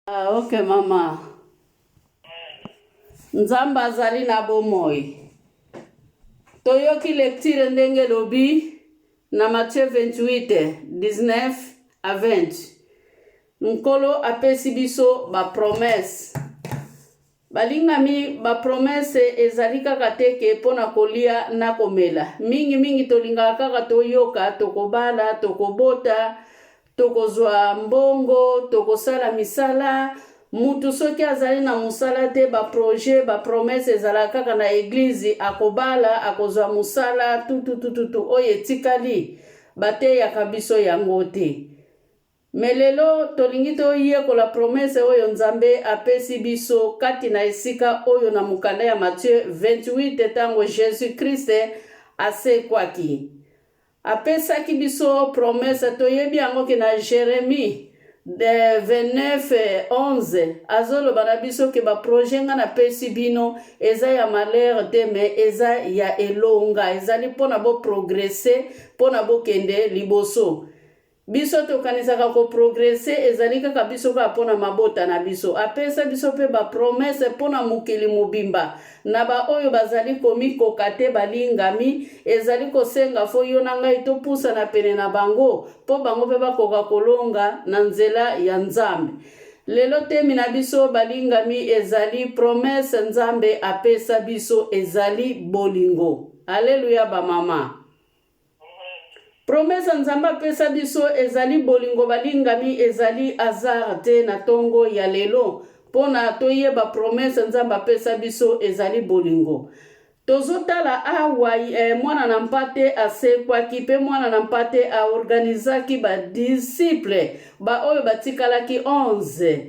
Ah, ok mama. Nzambe azali na bomoi. Toyoki lecture ndenge elobi na Matthieu 28, 19 à 20. Nkolo apesi biso ba promesse. Balingami, ba promesse ezali kaka te ke mpo na kolia na komela. Mingi mingi tolingaka kaka toyoka tokobala, tokobota, tokozwa mbongo, tokosala misala. Mutu soki azali na mosala te, ba projet, ba promesse ezalaka kaka na eglise, akobala, akozwa mosala, tututututu, oyo etikali bateyaka biso yango te. Mais lelo tolingi toyekola promesse oyo Nzambe apesi biso kati na esika oyo na mokanda ya Matthieu 28 tango Jesus Christ asekwaki. Apesaki biso promesse, toyebi yango ke na Jeremie 29 11 azoloba na biso ke ba projet nga napesi bino eza ya malheur te mais eza ya elonga, ezali mpona bo progresser, mpona bokende liboso. Biso tokanisaka ko progresser ezali kaka biso kaka mpo na mabota na biso. Apesa biso mpe ba promesse mpo na mokili mobimba. Na ba oyo bazali komikoka te balingami, ezali kosenga fo yo na ngai topusana pene na bango mpo bango mpe bakoka kolonga na nzela ya Nzambe. Lelo temi na biso balingami ezali promesse Nzambe apesa biso ezali bolingo. Alleluia ba mama. Promesse Nzambe apesa biso ezali bolingo balingami ezali hasard te na tongo ya lelo pona toyeba promesse Nzambe apesa biso ezali bolingo. Tozotala awa eh, mwana na mpate asekwaki pe mwana na mpate aorganizaki ba disciple ba oyo batikalaki 11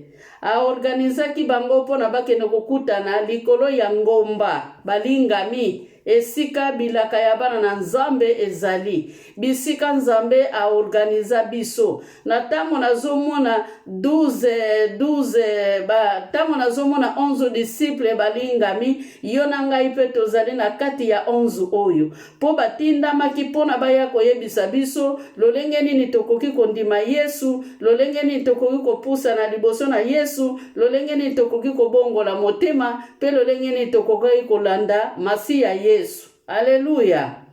aorganizaki bango pona bakende kokutana likolo ya ngomba balingami. Esika bilaka ya bana na Nzambe ezali. Bisika Nzambe a organisa biso. Na tango nazo mona 12, 12, ba, tango nazo mona 11 disciples balingami, yo na ngai pe tozali na kati ya 11 oyo. Po batindamaki po na baya koyebisa biso lolenge nini tokoki kondima Yesu, lolenge nini tokoki kopusana liboso na Yesu, lolenge nini tokoki kobongola motema, Mpe lolenge nini tokokaki kolanda Masiya Yesu. Aleluya!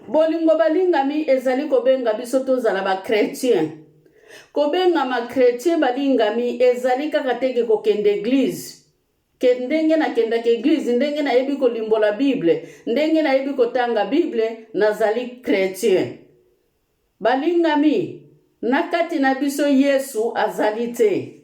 Bolingo balingami ezali kobenga biso tozala ba chretien. Kobengama chretien balingami ezali kaka te ke kokende eglise. Ke ndenge nakendaka eglise, ndenge nayebi kolimbola Bible, ndenge nayebi kotanga Bible, nazali chretien. Balingami, na kati na biso Yesu azali te.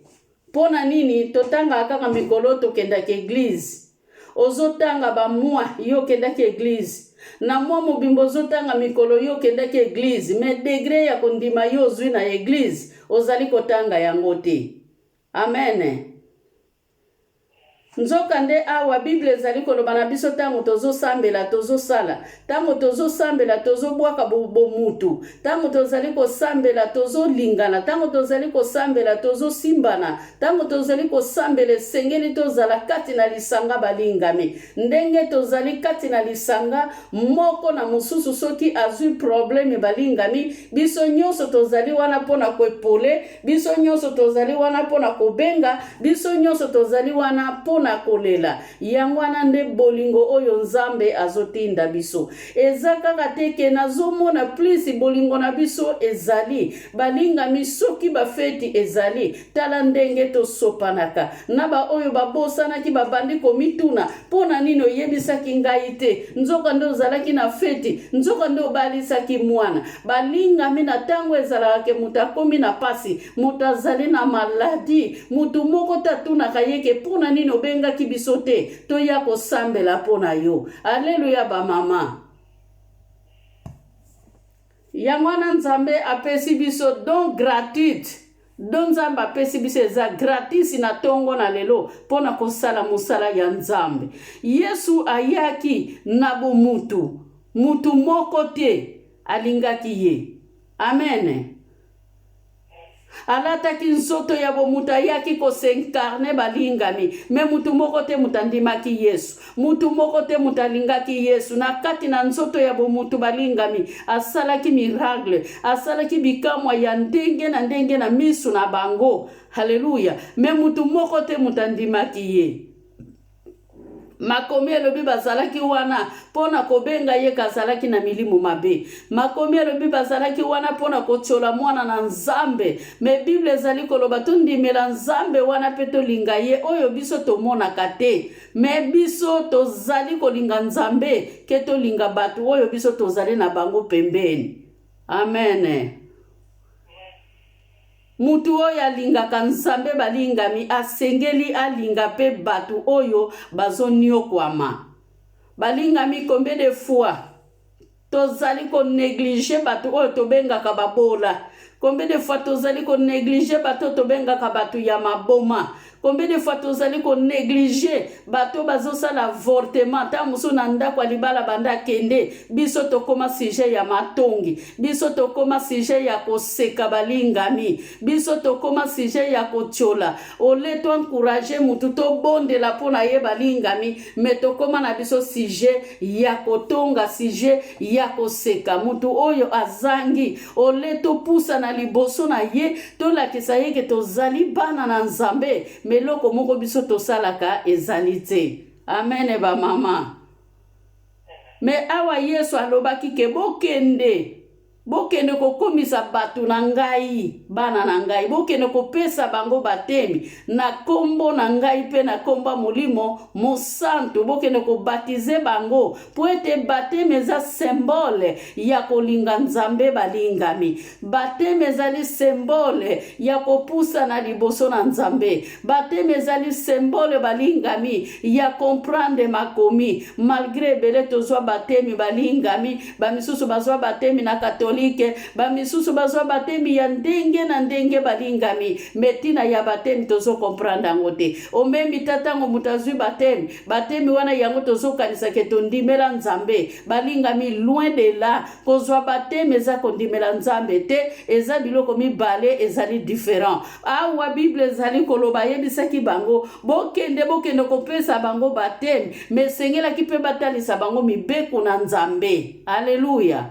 Mpo na nini totangaka kaka mikolo tokendaka eglise? Ozotanga ba mois yo okendaki eglise. Na mois mobimba ozotanga mikolo yo okendaki eglise, mais degre ya kondima yo ozwi na eglise ozali kotanga yango te. Amen. Nzokande awa Biblia ezali koloba na biso ntango tozosambela, tozosala. Ntango tozosambela, tozobwaka bomutu. Ntango tozali kosambela, tozolingana. Ntango tozali kosambela, tozosimbana. Ntango tozali kosambela, esengeli tozala kati na lisanga balingami. Ndenge tozali kati na lisanga, moko na mosusu soki azwi probleme balingami, biso nyonso tozali wana mpo na koepole, biso nyonso tozali wana mpo na kobenga, biso nyonso tozali wana mpo na kolela. Yango wana nde bolingo oyo Nzambe azotinda biso. Eza kaka te ke nazomona plus bolingo na biso ezali balingami soki bafeti ezali Tala ndenge tosopanaka na baoyo babosanaki, babandi komituna, Mpo na nini oyebisaki ngai te? Nzokande ozalaki na feti, nzokande obalisaki mwana. Balingami na ntango ezalaka ke moto akomi na pasi, moto azali na maladi, moto moko te atunaka ye ke mpo na nini obengaki biso te toya kosambela mpo na yo. Aleluya bamama. Yango wana Nzambe apesi biso don gratuite. Don Nzambe apesi biso eza gratis na tongo na lelo mpo na kosala mosala ya Nzambe. Yesu ayaki na bomutu, mutu moko te alingaki ye. Amen. Alataki nzoto ya bomoto, ayaki ko s'incarner, balingami, mais mutu moko te moto andimaki Yesu, mutu moko te moto alingaki Yesu na kati na nzoto ya bomoto. Balingami, asalaki miracle, asalaki bikamwa ya ndenge na ndenge na misu na bango. Haleluya! Mais mutu moko te moto andimaki ye. Makomi elobi bazalaki wana mpo na kobenga ye kazalaki na milimo mabe. Makomi elobi bazalaki wana mpo na kotiola mwana na Nzambe. Mais Bible ezali koloba tondimela Nzambe wana mpe tolinga ye oyo biso tomonaka te. Mais biso tozali kolinga Nzambe ke tolinga bato oyo biso tozali na bango pembeni. Amen. Mutu oyo alingaka Nzambe, balingami, asengeli alinga mpe bato oyo bazoniokwama. Balingami, combien de fois tozali konégliger bato oyo tobengaka babola? Combien de fois tozali konégliger bato oyo tobengaka bato ya maboma? Combien de fois tozali konégliger bato bazosala avortement? Ntango mosusu na ndako ya libala banda akende, biso tokóma sujet ya matongi, biso tokóma sujet ya koseka. Balingami, biso tokóma sujet ya kotiola. Au lieu toencourager mutu, tobondela mpo na ye, balingami, mais tokóma na biso sujet ya kotonga, sujet ya koseka mutu oyo azangi. Au lieu topusa na liboso na ye, tolakisa ye ke tozali bana na Nzambe, mais eloko moko biso tosalaka ezali te. Amen, bamama. Mais awa Yesu alobaki ke bokende, bokende kokomisa bato na ngai bana na ngai, bokende kopesa bango batemi na nkombo na ngai mpe na nkombo ya Molimo Mosantu, bokende kobatize bango, mpo ete baptême eza symbole ya kolinga Nzambe. Balingami, baptême ezali symbole ya kopusana liboso na Nzambe. Baptême ezali symbole, balingami, ya comprendre makomi. Malgré ebele tozwa baptême, balingami, bamisusu bazwa baptême na katolike, bamisusu bazwa baptême ya ndenge na ndenge, balingami, mais ntina ya baptême tozocomprendre yango te. Omemi ta ntango moto azwi baptême, baptême wana yango tozokanisa ke tondimela Nzambe. Balingami, loin de là. Kozwa baptême eza kondimela Nzambe te, eza biloko mibale ezali différent. Awa Bible ezali koloba, ayebisaki bango bokende, bokende kopesa bango baptême, mais esengelaki mpe batalisa bango mibeko na Nzambe. Aleluya!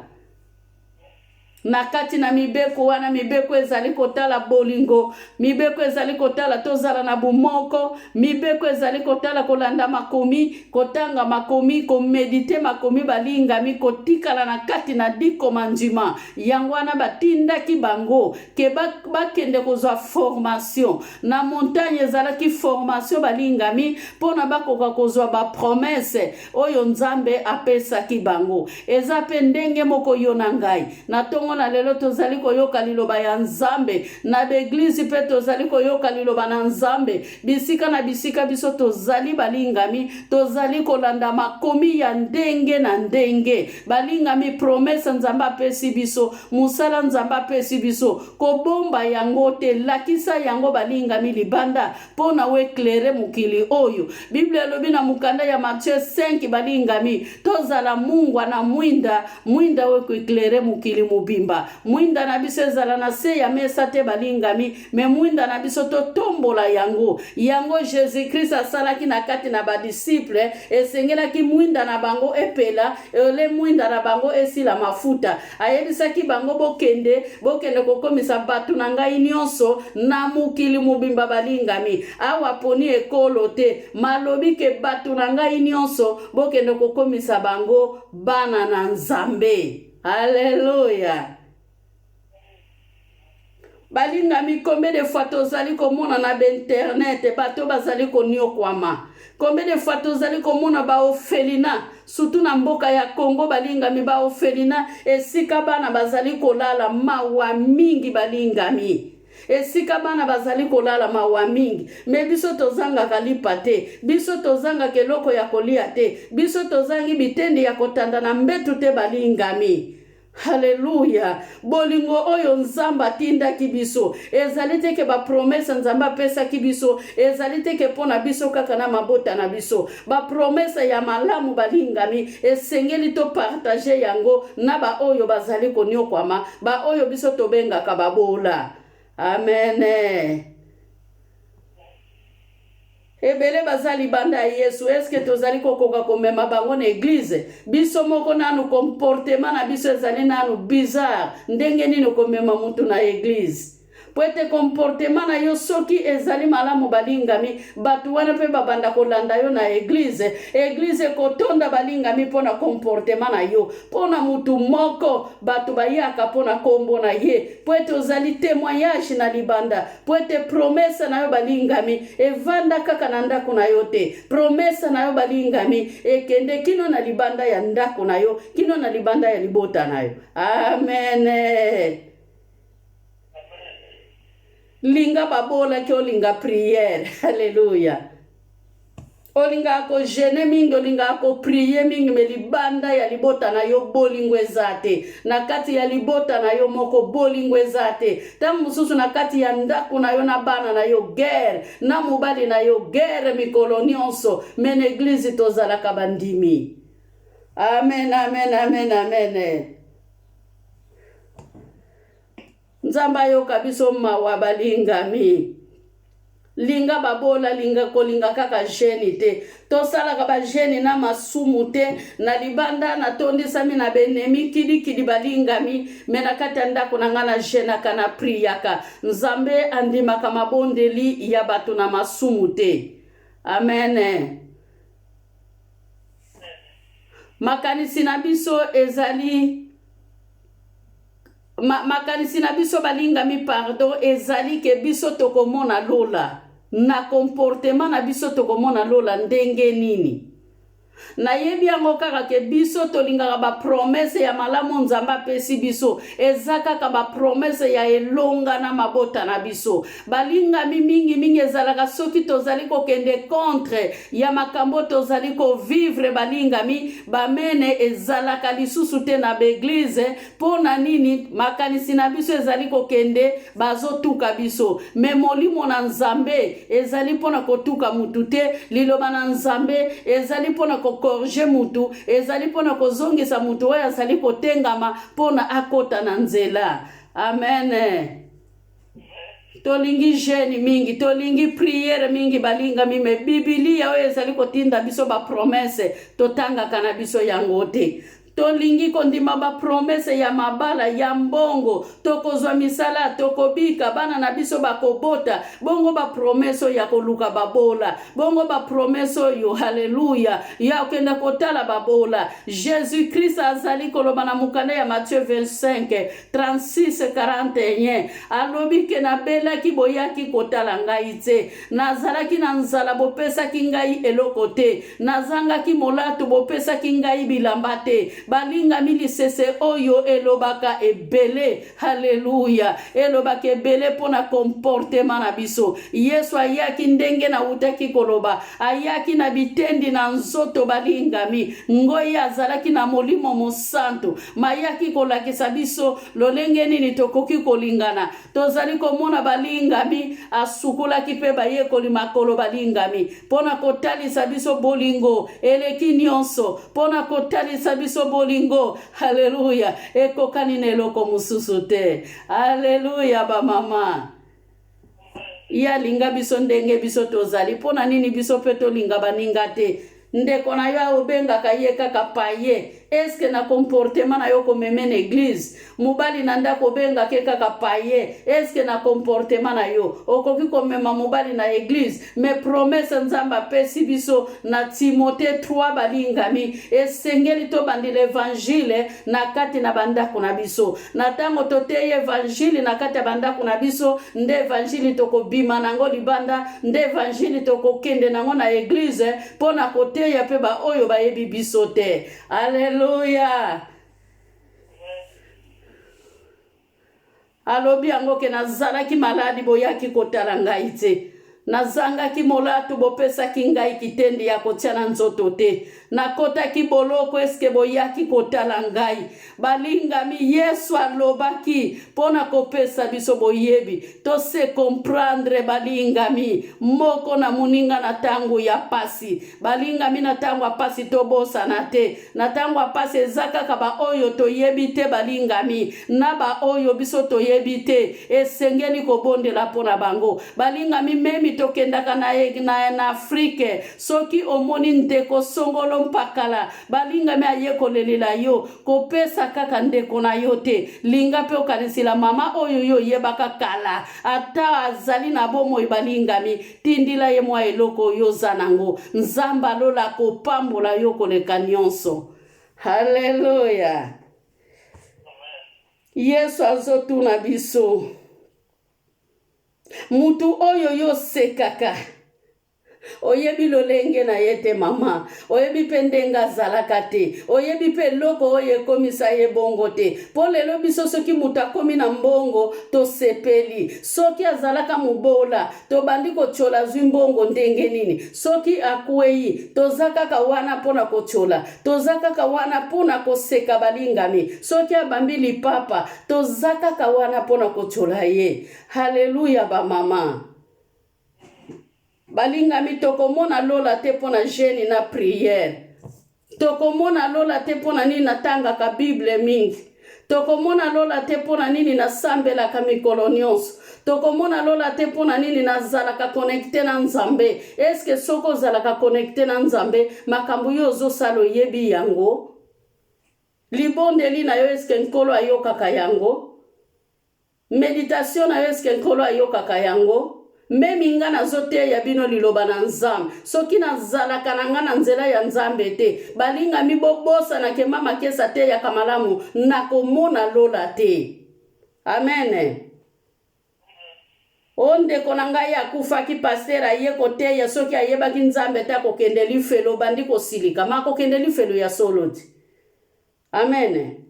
Na kati na mibeko wana, mibeko ezali kotala bolingo, mibeko ezali kotala tozala na bomoko, mibeko ezali kotala kolanda makomi, kotanga makomi, koméditer makomi, balingami, kotikala na kati na dikoma ndima. Yango wana batindaki bango ke bakende kozwa formation na montagne. Ezalaki formation, balingami, mpona bakoka kozwa bapromesses oyo Nzambe apesaki bango. Eza mpe ndenge moko yo na ngai na ntongo na lelo tozali koyoka liloba ya Nzambe na baéglises, mpe tozali koyoka liloba na Nzambe bisika na bisika biso tozali. Balingami, tozali kolanda makomi ya ndenge na ndenge. Balingami, promesse Nzambe apesi biso, mosala Nzambe apesi biso, kobomba yango te, lakisa yango, balingami, libanda mpo na oéclairer mokili oyo. Biblia elobi na mokanda ya Matthieu 5, balingami, tozala mungwa na mwinda, mwinda oyo ekoéclairer mokili mobimba. Mwinda na biso ezala na se ya mesa te, balingami, mais mwinda na biso totombola yango. Yango Jésus Christ asalaki na kati na badisciples. Esengelaki mwinda na bango epela ele, mwinda na bango esila mafuta. Ayebisaki bango bokende, bokende kokomisa bato na ngai nyonso na mokili mobimba. Balingami, awa poni ekolo te, malobi ke bato na ngai nyonso, bokende kokomisa bango bana na Nzambe. Aleluya! Balingami, combien de fois tozali komona na bainternet bato bazali koniokwama? Combien de fois tozali komona baorphelinats, surtout na mboka ya Congo, balingami, baorphelinats esika bana bazali kolala? Mawa mingi, balingami, esika bana bazali kolala, mawa mingi. Mais biso tozangaka lipa te, biso tozangaka eloko ya kolia te, biso tozangi bitendi ya kotanda na mbetu te. Balingami, halleluya! Bolingo oyo Nzambe atindaki biso ezali te ke bapromesses Nzambe apesaki biso ezali te ke mpo na biso kaka na mabota na biso. Bapromesses ya malamu, balingami, esengeli topartager yango na baoyo bazali koniokwama, baoyo biso tobengaka babola. Amen. Ebele baza libanda ya Yesu, eske tozali kokoka komema bango na eglize? Biso moko nanu comportement na biso ezali nanu bizarre. Ndenge nini okomema mutu na eglize? Po ete comportement na yo soki ezali malamu, balingami, bato wana mpe babanda kolanda yo na eglize. Eglize ekotonda, balingami, mpo na comportement na yo. Mpo na mutu moko, bato bayaka mpo na nkombo na ye, mpo ete ozali temoignage na libanda, mpo ete promese na yo, balingami, evanda kaka na ndako na yo te. Promese na yo, balingami, ekende kino na libanda ya ndako na yo, kino na libanda ya libota na yo. Amen. Linga babolaki, olinga priere. Alleluya. Olingaka kojeûner mingi, olingaka koprier mingi, mais libanda ya libota na yo bolingo eza te. Na kati ya libota na yo moko bolingo eza te. Ntango mosusu na kati ya ndako na yo na bana na yo guerre, na mobali na yo guerre mikolo nyonso. Mais na eglize tozalaka bandimi. Amen, amen, amen, amen. Nzambe ayoka biso mawa, balingami. Linga babola, linga kolinga kaka jeûne te. Tosalaka bajeûne na masumu te. Na libanda natondisami na benemi kilikili, balingami, mais na kati ya ndako na ngai na jeûnaka, na priaka. Nzambe andimaka mabondeli ya bato na masumu te. Amen. Makanisi na biso ezali makanisi na biso, balingami, pardon, ezali ke biso tokomona lola na comportement na biso. Tokomona lola ndenge nini? Nayebi yango kaka ke biso tolingaka bapromesses ya malamu. Nzambe apesi biso eza kaka bapromesses ya elonga na mabota na biso, balingami. Mingimingi ezalaka soki tozali kokende contre ya makambo tozali kovivre, balingami, bamene ezalaka lisusu te na baeglize. Mpo na nini? Makanisi na biso ezali kokende bazotuka biso. Mais molimo na Nzambe ezali mpo na kotuka mutu te. Liloba na Nzambe ezali mpo na kocorriger mutu, ezali mpo na kozongisa mutu oyo azali kotengama mpo na akota na nzela. Amen. Tolingi jeûne mingi, tolingi prière mingi, balingami, mais Bibilia oyo ezali kotinda biso bapromesses, totangaka na biso yango te. Tolingi kondima bapromesses ya mabala, ya mbongo, tokozwa misala, tokobika, bana na biso bakobota. Bongo bapromesses oyo ya koluka babola, bongo bapromesses oyo, halleluya, ya kokenda kotala babola? Jésus Christ azali koloba na mokanda ya Matthieu 25 36 41, alobi ke nabelaki, boyaki kotala ngai te; nazalaki na nzala, bopesaki ngai eloko te; nazangaki molato, bopesaki ngai bilamba te. Balingami, lisese oyo elobaka ebele. Halleluya. Elobaka ebele mpo na comportement na biso. Yesu ayaki, ndenge nawutaki koloba, ayaki na bitendi na nzoto, balingami. Ngoi azalaki na Molimo Mosantu, mayaki kolakisa biso lolenge nini tokoki kolingana. Tozali komona, balingami, asukolaki mpe bayekoli makolo, balingami, mpo na kotalisa biso bolingo eleki nyonso, mpo na kotalisa biso bolingo, halleluya, ekokani na eloko mosusu te. Alleluya. Bamama, ye alinga biso ndenge biso tozali. Mpo na nini biso mpe tolinga baninga te? Ndeko na yo obengaka ye kaka paye, eske na comportement na yo komeme na eglize? Mobali na ndako obengaka kaka paye, eske na comportement na yo okoki komema mobali na eglize? Mais promesse Nzambe apesi biso na Timote 3, balingami, esengeli tobandela évangile na kati na bandako na biso. Na ntango toteyi évangile na kati ya bandako na biso, nde évangile tokobima nango libanda, nde évangile tokokende nango na eglize mpo na koteya mpe baoyo bayebi biso te. Alleluya. Alobi yango ke nazalaki maladi, boyaki kotala ngai te. Nazangaki molato, bopesaki ngai kitendi ya kotia na nzoto te. Nakotaki boloko, eske boyaki kotala ngai? Balingami, Yesu alobaki mpo na kopesa biso boyebi, to se comprendre, balingami, moko na moninga na tango ya pasi. Balingami, na tango ya pasi tobosana te. Na tango ya pasi eza kaka ba oyo toyebi te, balingami, na ba oyo biso toyebi te, esengeli kobondela mpo na bango. Balingami, memi tokendaka na, na, na Afrike, soki omoni ndeko songolo mpakala, balingami, aye kolelela yo, kopesa kaka ndeko na yo te, linga mpe okanisela mama oyo yo oyebaka kala, ata azali na bomoi, balingami, Tindila ye mwa eloko oyo oza nango. Nzambe alola akopambola yo koleka nyonso. Haleluya! Yesu azotuna biso, mutu oyo yo osekaka, oyebi lolenge na ye te mama, oyebi mpe ndenge azalaka te, oyebi mpe eloko oyo ekomisa ye bongo te. Mpo lelo biso soki moto akomi na mbongo tosepeli, soki azalaka mobola tobandi kotyola azwi mbongo ndenge nini. Soki akwei toza kaka wana mpo na kotyola, toza kaka wana mpo na koseka balingami. Soki abambi lipapa toza kaka wana mpo na kotyola ye. Haleluya bamama. Balingami, tokomona lola te mpo na jeune na prière. Tokomona lola te mpo na nini natangaka Bible mingi. Tokomona lola te mpo na nini nasambelaka mikolo nyonso. Tokomona lola te mpo na nini nazalaka connecte na Nzambe. Eske soki ozalaka connecte na Nzambe, makambo yo ozosala oyebi yango? Libondeli na yo eske Nkolo ayokaka yango? Meditation na yo eske Nkolo ayokaka yango? Meme nga nazoteya bino liloba na Nzambe, soki nazalaka na nga na nzela ya Nzambe te, balingami bobosana ke mama Kesa ateyaka malamu, nakomona lola te. Amen. O ndeko na ngai akufaki, pasteur aye koteya, soki ayebaki Nzambe te akokende lifelo, obandi kosilika, ma akokende lifelo ya solo te. Amen.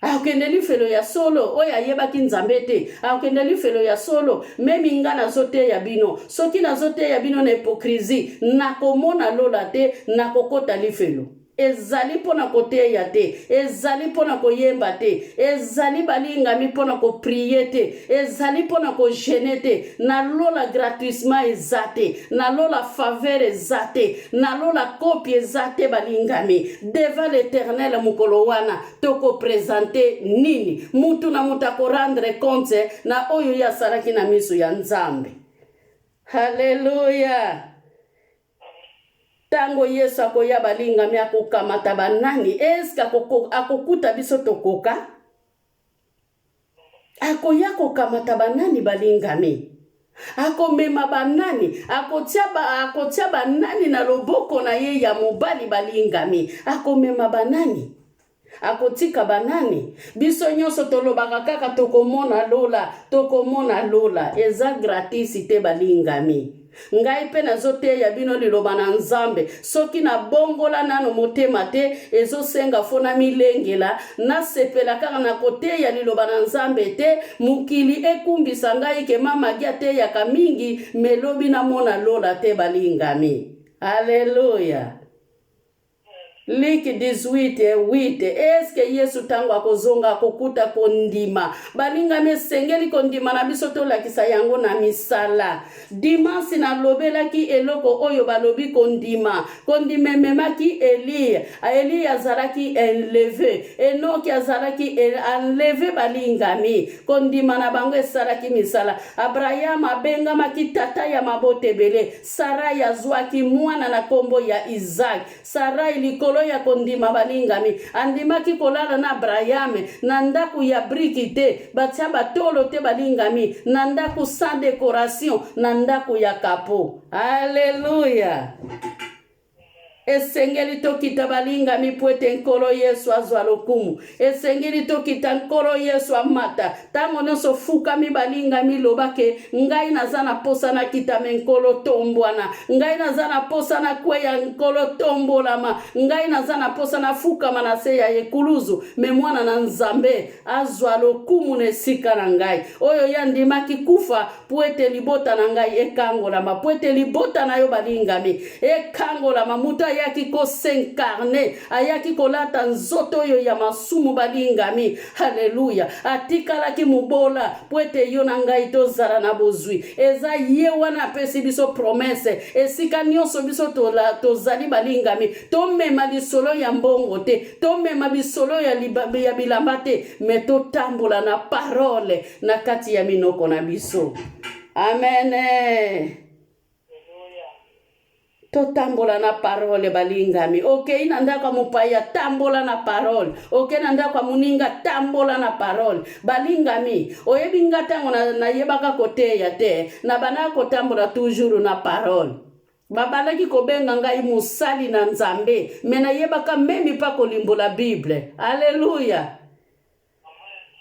Akokende lifelo ya solo, oyo ayebaki Nzambe te, akokende lifelo ya solo. Memi nga nazoteya bino, soki nazoteya bino na hypocrisie, nakomona lola te, nakokota lifelo. Ezali mpo na koteya te, ezali mpo na koyemba te, ezali balingami mpo na koprie te, ezali mpo na kogene te. Na lola gratuitement eza te, na lola faveur eza te, na lola kopi eza te. Balingami, devant l'Eternel mokolo wana tokopresente nini? Mutu na moto akorendre compte na oyo ye asalaki na miso ya Nzambe. Haleluya! Ntango Yesu akoya, balingami, akokamata banani? Eske akokuta biso tokoka? Akoya kokamata banani, balingami? Akomema banani? Akotia ba, akotia banani na loboko na ye ya mobali, balingami? Akomema banani? Akotika banani? Biso nyonso tolobaka kaka tokomona lola, tokomona lola. Eza gratis te, balingami. Ngai mpe nazoteya bino liloba na Nzambe. Soki nabongola nano motema te, ezosenga fo namilengela, nasepela kaka na koteya liloba na Nzambe te. Mokili ekumbisa ngai ke Mama Magi ateyaka mingi, me lobi namona lola te, balingami. Aleluya. Luc 18, 8. Eske Yesu ntango akozonga akokuta kondima? Balingami, esengeli kondima na biso tolakisa yango na misala. Dimanche nalobelaki eloko oyo balobi kondima. Kondima ememaki Eliya. Eliya azalaki enleve. Enoki azalaki enleve. Balingami, kondima na bango esalaki misala. Abraham abengamaki tata ya mabota ebele. Sarai azwaki mwana na kombo ya Isaac. Sarai, likolo ya kondima, balingami, andimaki kolala na Abrahame na ndako ya briki te, batia batolo te, balingami, na ndako sans decoration, na ndako ya kapo. Alleluia! Esengeli tokita balingami mpo ete Nkolo Yesu azwa lokumu. Esengeli tokita Nkolo Yesu amata. Ntango nyonso ofukami balingami, loba ke ngai naza na posa nakita me Nkolo tombwana. Ngai naza na posa nakweya Nkolo tombolama. Ngai naza na posa nafukama na se ya ekuluzu me mwana na Nzambe azwa lokumu na esika na ngai. Oyo ye andimaki kufa mpo ete libota na ngai ekangolama, mpo ete libota na yo balingami ekangolama. Moto ayaki kosinkarne, ayaki kolata nzoto oyo ya masumu balingami, haleluya, atikalaki mobola mpo ete yo na ngai tozala na bozwi. Eza ye wana apesi biso promese esika nyonso biso tozali balingami, tomema lisolo ya mbongo te, tomema bisolo ya, ya bilamba te, me totambola na parole na kati ya minoko na biso. Amen. Totambola na parole balingami. Okei na ndako ya mopaya, tambola na parole. Okei na ndako ya moninga, tambola na parole. Balingami, oyebi nga ntango nayebaka koteya te, nabandaka kotambola toujours na parole. Babandaki kobenga ngai mosali na Nzambe, me nayebaka meme pa kolimbola Bible. Aleluya!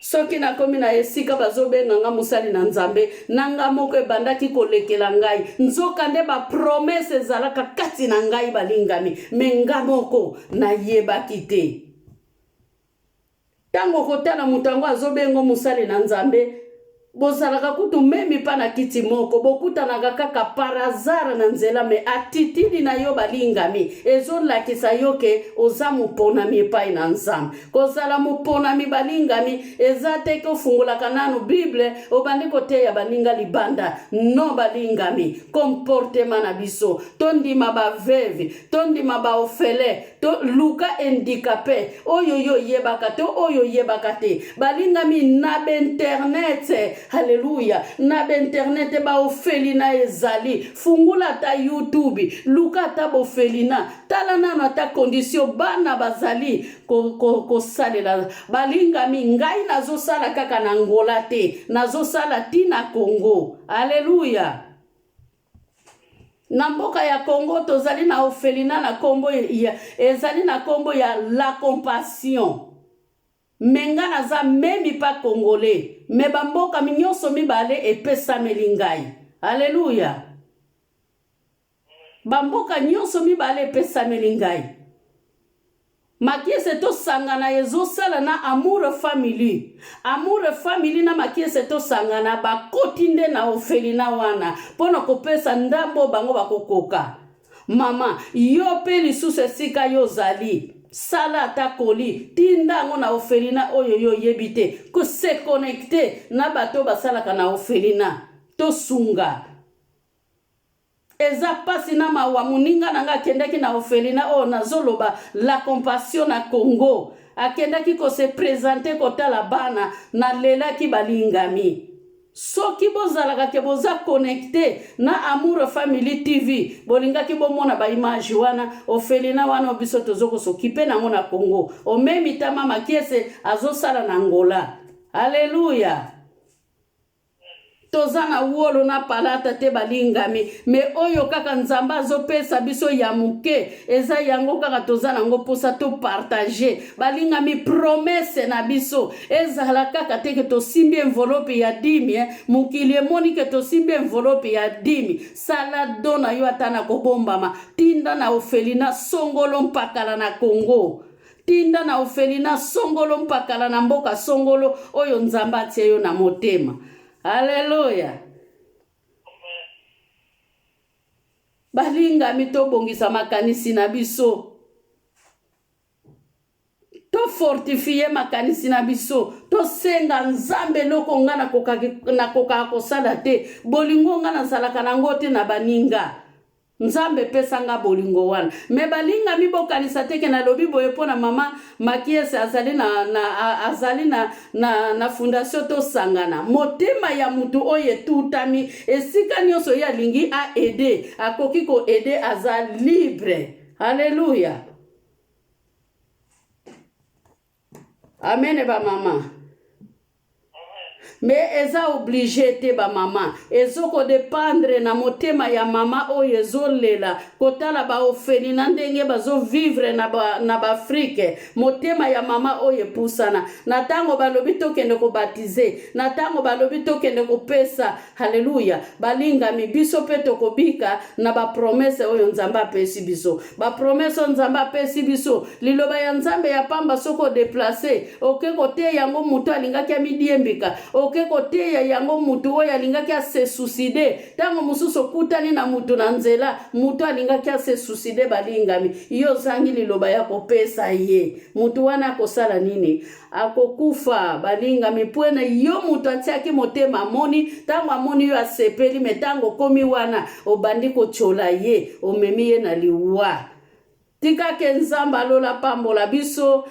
Soki nakomi na esika bazobenga nga mosali na Nzambe, na nga moko ebandaki kolekela ngai. Nzokande ba promesse ezalaka kati na ngai balingami, me nga moko nayebaki te. Ntango okotala moto yango azobengo mosali na Nzambe, bozalaka kutu meme pa na kiti moko, bokutanaka kaka par hasard na nzela, me attitude na yo balingami ezolakisa yo ke oza moponami epai na Nzambe. Kozala moponami balingami eza te ke ofungolaka nanu Bible obandi koteya baninga libanda. Non balingami, comportement na biso, tondima ba veuve, tondima ba orphelin, to luka handicapé oyo yo oyebaka to oyo oyebaka te balingami na bainternet. Haleluya, na bainternet baofelina ezali. Fungula ata YouTube, luka ata bofelina, tala nano ata condition bana bazali kosalela ko, ko balingami. Ngai nazosala kaka na Angola te, nazosala ti na Congo. Haleluya. Na mboka ya Congo tozali na orphelinat na kombo ya, ezali na kombo ya La Compassion. Me nga naza meme pas congolais, me ba mboka nyonso mibale epesameli ngai. Alleluia. Ba mboka nyonso mibale epesameli ngai. Makiese tosangana ezosala na Amour Family. Amour Family na Makiese tosangana bakoti nde na orphelinat wana mpo na kopesa ndambo bango bakokoka. Mama, yo mpe lisusu esika yo ozali, sala ata koli, tinda yango na orphelinat oyo yo oyebi te, ko se connecter na bato basalaka na orphelinat, tosunga. Eza pasi na mawa, moninga na nga akendaki na orphelinat oyo nazoloba La Compassion na Congo, akendaki ko se presenter kotala bana, nalelaki balingami. Soki bozalaka ke boza connecte na Amour Family TV, bolingaki bomona ba image wana, orphelinat wana oyo biso tozo ko s'occuper nango na Congo. Omemi ta mama Kiese azosala na Angola. Alleluia. Toza na wolo na palata te balingami, me oyo kaka Nzambe azopesa biso ya moke eza yango kaka toza nango mposa to partage balingami. Promese na biso ezala kaka te ke tosimbi enveloppe ya dimi, eh. Mokili emoni ke tosimbi enveloppe ya dimi. Sala don na yo ata na kobombama, tinda na orphelinat songolo mpakala na Congo, tinda na orphelinat songolo mpakala na mboka songolo oyo Nzambe atie yo na motema. Alleluia. Balingami, tobongisa makanisi na biso, tofortifie makanisi na biso, tosenga Nzambe eloko nga nakokaka kosala te, bolingo nga nazalaka nango te na baninga. Nzambe pesa nga bolingo wana. Me balingami, bokanisa te ke nalobi boye mpo na mama Makiese azali na, na, azali na, na, na fondation Tosangana. Motema ya mutu oyo etutami esika nyonso ye alingi a aider, akoki ko aider, aza libre. Alleluia. Amen ba mama. Mais eza oblige te bamama, ezokodependre na motema ya mama oyo ezolela kotala baofeli na ndenge bazovivre na baAfrike. Ba motema ya mama oyo epusana na ntango balobi tokende kobatize, na ntango balobi tokende kopesa. Haleluya! Balingami, biso mpe tokobika na bapromese oyo Nzambe apesi biso, bapromese oyo Nzambe apesi biso. Liloba ya Nzambe ya pamba, soki odeplace, oke koteya yango motu alingaki amidiembika, oke koteya yango motu oyo alingaki ase suicide. Ntango mosusu okutani na motu na nzela, motu alingaki ase suicide. Balingami, yo ozangi liloba ya kopesa ye, motu wana akosala nini? Akokufa. Balingami, pwene yo moto atiaki motema, amoni ntango amoni yo asepeli, me ntango okomi wana obandi kotyola ye, omemi ye na liwa. Tikake Nzambe alola pambola biso.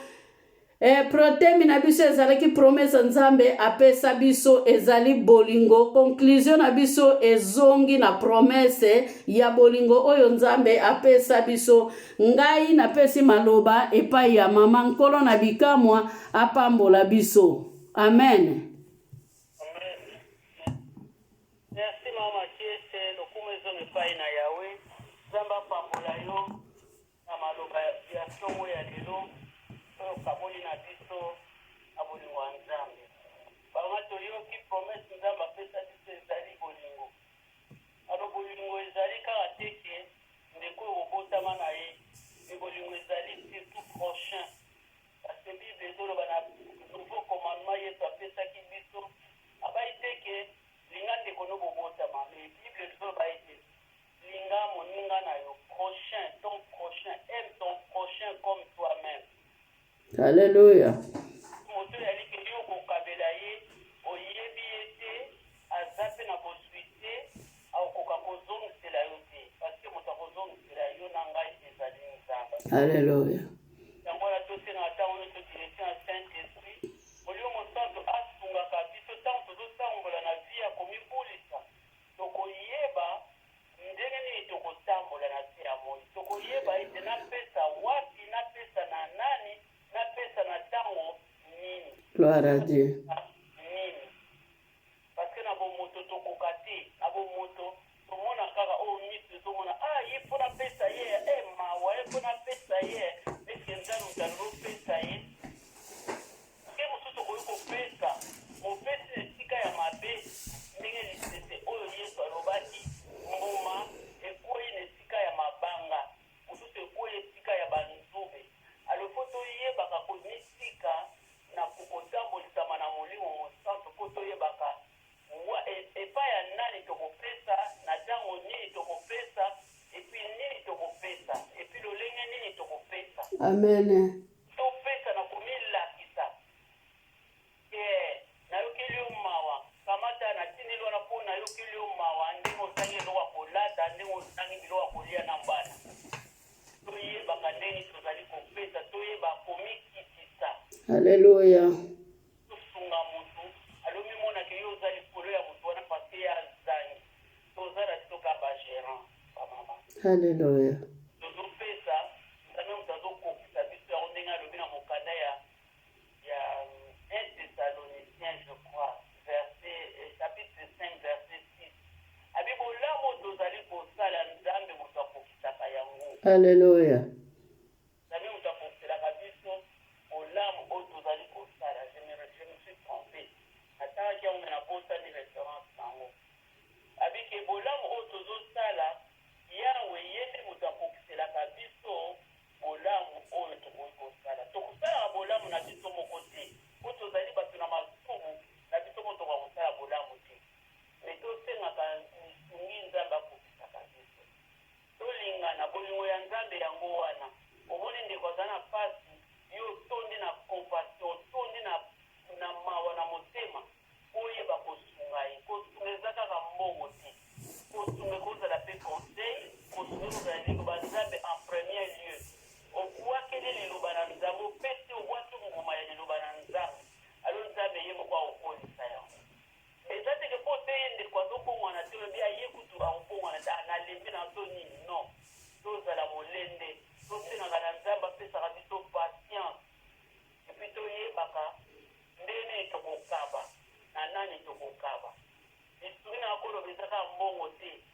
Protemi na biso ezalaki promese Nzambe apesa biso, ezali bolingo. Conclusion na biso ezongi na promese ya bolingo oyo Nzambe apesa biso. Ngai napesi maloba epai ya mama. Nkolo na bikamwa apambola biso. Amen. Amen. Merci, mama Kiese. Lokumu ezonga epai na Yawe. Nzambe apambola yo na maloba ya ntongo ya lelo oyo okaboli na biso na bolingo ya Nzambe. Bama, toyoki promese Nzambe apesa biso ezali bolingo. Alo, bolingo ezali kaka te ke ndeko oyo bobotama na ye, me bolingo ezali surtout prochain, parce que Bible ezoloba na nouveau commandement Yesu apesaki biso, abai te ke linga ndeko no bobotama, mais Bible ezoloba ete linga moninga na yo, prochain, ton prochain, aime ton prochain comme toi-même. Alleluya. Moto oyo aliki yo kokabela ye, oyebi ye te, aza mpe na bozwi te, akokoka kozongisela yo te, parce que moto akozongisela yo na ngai ezali Nzambe. Alleluya. Yango wana tosengaka ntango nyonso direction ya Saint Esprit, Molimo Mosantu asungaka biso ntango tozotambola na vie ya komibulisa. Tokoyeba ndenge nini tokotambola na se ya moi, tokoyeba ete napesa wapi, napesa na nani, napesa na ntango nini. Gloire à Dieu. Nini, parce que na bomoto tokoka te. Na bomoto tomona kaka oyo miso ezomona. Ah, ye mpo napesa ye, e mawa, ye mpo napesa ye, eske Nzambe moto alopesa ye ke mosusu okoki kopesa mopesi na esika ya mabe, ndenge lisese oyo Yesu alobaki, mbuma ekwei na esika ya mabanga, mosusu ekwei esika ya banzube. Alo, fo toyebaka komitika na kotambolisama na Molimo Mosantu, mpo toyebaka epai ya nani tokopesa, na ntango nini tokopesa, et puis nini tokopesa, et puis lolenge nini tokopesa. Amen. Topesa na komilakisa ke nayokeli yo mawa, kamata, natindeli wana mpo nayokeli yo mawa, ndenge ozangi eloko ya kolata, ndenge ozangi biloko ya kolia na bana. Toyebaka ndenge tozali kopesa, toyeba komikitisa. Alleluya. Tosunga motu alomimonaka yo oza likolo ya motu wana parce ye azangi. Toza na biso kaka bagérant, bamama. Alleluya. Tozopesa, Nzambe moto azokokisa biso yango, ndenge alobi na mokanda ya 1 Thessalonicien, je crois, verset chapitre 5 verset 6, abi bolamu oyo tozali kosala, Nzambe moto akokisaka yango. Alleluya. Nzambe moto akokiselaka biso bolamu oyo tozali kosala. Je me suis trompé, natalaki yango me nabosani référence nango. Abike bolamu oyo tozosala, Yawe ye nde moto akokiselaka biso bolamu oyo tokoki kosala. Tokosalaka bolamu na biso moko te, po tozali bato na masumu, na biso moko tokoka kosala bolamu te, me tosengaka lisungi, Nzambe akokisaka biso. Tolingana, bolingo ya Nzambe yango wana. Omoni ndeko aza na pasi, yo otondi na compassion, otondi na mawa na motema, oyeba kosunga ye. Kosunga eza kaka mbongo te, kosunga ekozala mpe conseil, kosunga ekozala liloba Nzambe. En premier lieu, obwakeli liloba na Nzambe, opesi, obwaki mbuma ya liloba na Nzambe, alo Nzambe ye moko akokolisa yango. Eza teke mpo te ye ndeko azobongwana te, olobi aye kutu akobongwana te, nalembi na to nini. Non, tozala molende, tosengaka na Nzambe apesaka biso patience, et puis toyebaka ndenge nini tokokaba, na nani. mbongo te.